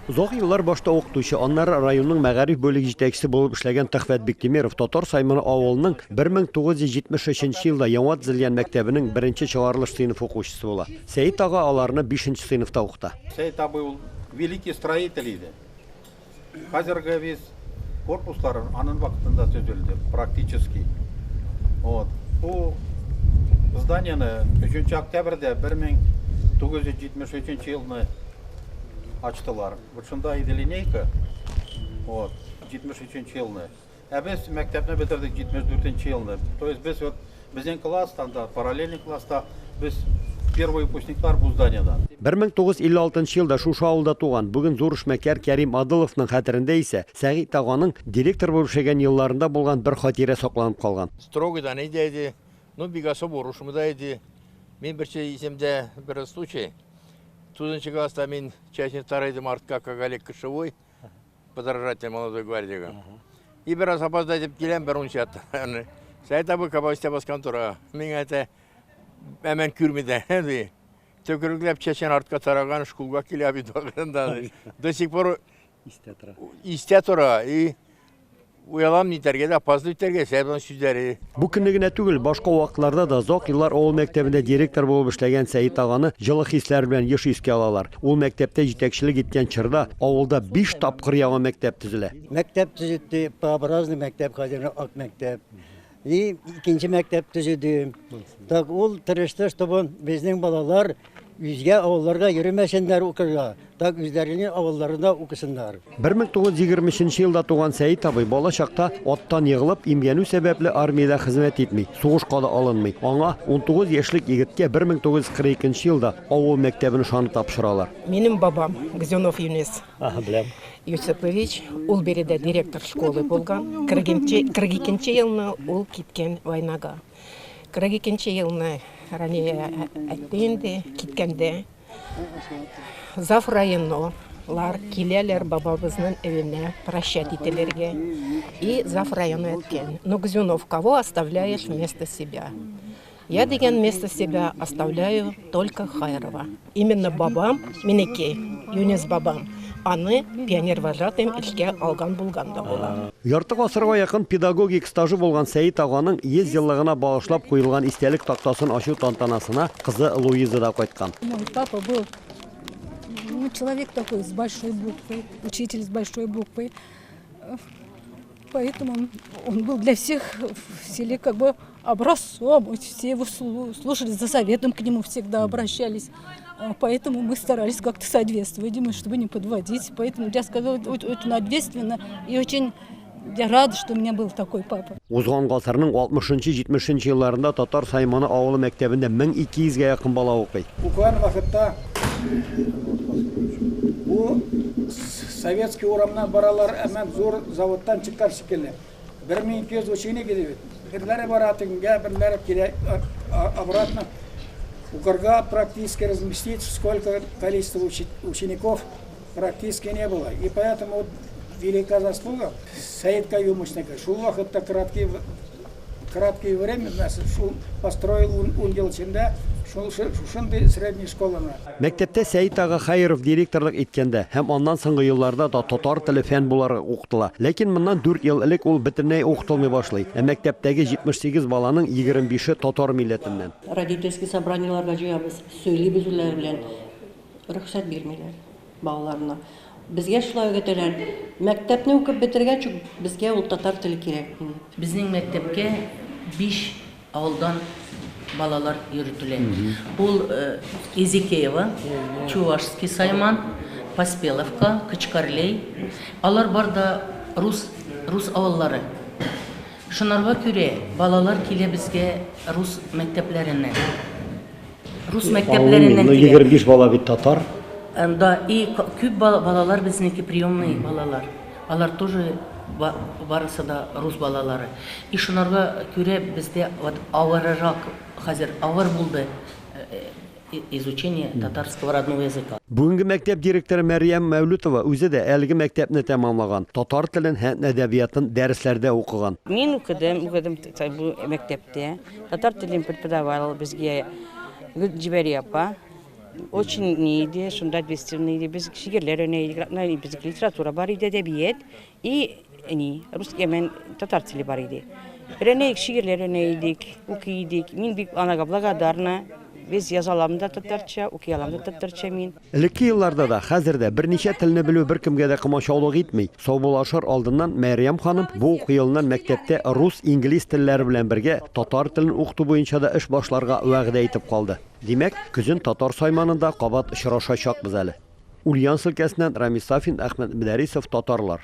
Озак еллар башта укытучы, аннары районның мәгариф бүлеге җитәкчесе булып эшләгән Төхфәт Биктимеров Татар Сайманы авылының 1973 елда яңа төзелгән мәктәбенең беренче чыгарылыш сыйныф укучысы була. Сәет ага аларны бишенче сыйныфта укыта. Сәет абый ул великий строитель иде. Хәзерге весь корпуслар анын вакытында төзелде практически. Вот. Бу зданияне 3 октябрьдә 1973 елны ачтылар. Вот шунда иде линейка. Вот, 73 елны. Ә без мәктәпне бетердек 74 елны. То есть без вот безнең класс анда параллельный класста без первый выпускниклар бу зданиедан. 1956 елда шушы авылда туган, бүген зур эшмәкәр Кәрим Адыловның хәтерендә исә Сәгыйть аганың директор булып эшләгән елларында булган бер хатирә сакланып калган. Строгий да ни дә иде, ну бик особо орышмый да иде. Мин берчә исемдә бер случай. Тугызынчы класста мин чәчне тарыйдым артка, как Олег Кошевой, подражатель молодой гвардияга. И бераз опоздать итеп киләм, бер ун чат. Сәет абый кабастя баскан тора. Миңа әйтә, әмән күрми дә, ди. Төкерекләп чәчен артка тараган, школга килә бит вакытында. До сих пор Истә тора. Истә тора. И уялам нитәргә дә, опаздывать итәргә, сәбәп аның сүзләре. Бу көнне генә түгел, башка вакытларда да озак еллар авыл мәктәбендә директор булып эшләгән Сәет аганы җылы хисләр белән еш искә алалар. Ул мәктәптә җитәкчелек иткән чорда авылда биш тапкыр яңа мәктәп төзелә. Мәктәп төзетте, П-образный мәктәп, хәзер ак мәктәп. И икенче мәктәп төзеде. Так ул тырышты, чтобы безнең балалар үзгә авылларга йөремәсеннәр укырга, так үзләренең авылларында укысыннар. 1923 елда туган Сәет абый бала чакта аттан егылып, имгәнү сәбәпле армиядә хезмәт итми, сугышка да алынмый. Аңа, 19 яшьлек егеткә 1942 елда авыл мәктәбен ышанып тапшыралар. Минем бабам Гзюнов Юнис. Ага, беләм. Юсупович, ул биредә директор школы булган. 42 елны ул киткән войнага. 42 елны Рания әйтте инде, киткәндә зав районолар киләләр бабабызның өенә прощать ителергә. И зав районы әйткән, ну, Гзюнов, кого оставляешь вместо себя? Я дигән вместо себя оставляю только Хайрова. Именно бабам, минеке, Юнис бабам, аны пионервожатыем эшкә алган булган да була. Ярты гасырга якын педагогик стажы булган Сәет аганың 100 еллыгына багышлап куелган истәлек тактасын ачу тантанасына кызы Луиза да кайткан. Мой папа был, ну, человек такой с большой буквы, учитель с большой буквы. Поэтому он был для всех в селе как бы образцом, все его слушали, за советом к нему всегда обращались. Поэтому мы старались как-то соответствовать ему, чтобы не подводить. Поэтому я сказала, очень ответственно и очень я рада, что у меня был такой папа. Узган гасырның 60-70 елларында Татар Сайманы авылы мәктәбендә 1200гә якын бала укый. Укыган вакытта бу Советский урамнан баралар, әмма зур заводтан чыккан шикелле. 1200 ученик иде бит. Берләре бара тегенгә, берләре килә обратно. Укырга практически разместить сколько количество учеников практически не было. И поэтому вот великая заслуга Саид Каюмовичника. Шул вакытта краткий краткое время шул построил ун ел эчендә шул шушындый средний школаны. Мәктәптә Сәет ага Хәеров директорлык иткәндә һәм аннан соңгы елларда да татар теле фән буларак укытыла. Ләкин моннан 4 ел элек ул бөтенләй укытылмый башлый. Ә мәктәптәге 78 баланың 25-е татар милләтеннән. Родительский собраниеларга җыябыз, сөйлибез үзләре белән. Рөхсәт бирмиләр балаларына. Безгә шулай өйрәтәләр. Мәктәпне укып бетергәч үк безгә ул татар теле кирәкми. Безнең мәктәпкә биш авылдан балалар йөртелә. Ул Изикеево, Чувашский Сайман, Поспеловка, Кочкарлей. Алар бар да рус, рус авыллары. Шунарга күрә балалар килә безгә рус мәктәпләреннән. Рус мәктәпләреннән килә. 25 бала бит татар. Да, и күп балалар безнеке приемный балалар. Алар тоже барысы да рус балалары. И шунарга күрә бездә вот авыррак хәзер авыр булды изучение татарского родного языка. Бүгенге мәктәп директоры Мәрьям Мәүлүтова үзе дә әлеге мәктәпне тәмамлаган. Татар телен һәм әдәбиятын дәресләрдә укыган. Мин укыдым, укыдым бу мәктәптә. Татар телен преподавал безгә Гөлҗибәрия апа. Очень ни иде, шунда ответственный иде. Без шигырьләр өйрәнә идек, родная безнең литература бар иде, әдәбият и ни, рус ямен татар теле бар иде. Өйрәнә идек, шигырьләр өйрәнә идек, укый идек. Мин бик анага благодарна. Без яза алам да татарча, укый алам да татарча мин. Элекке елларда да, хәзер дә берничә телне белү беркемгә дә комачаулык итми. Саубуллашыр алдыннан Мәрьям ханым бу уку елыннан мәктәптә рус, инглиз телләре белән бергә татар телен укыту буенча да эш башларга вәгъдә итеп калды. Димәк, көзен Татар Сайманында кабат очрашачакбыз әле. Ульяновск өлкәсеннән Рамис Сафин, Әхмәт Мөдәрисов, Татарлар.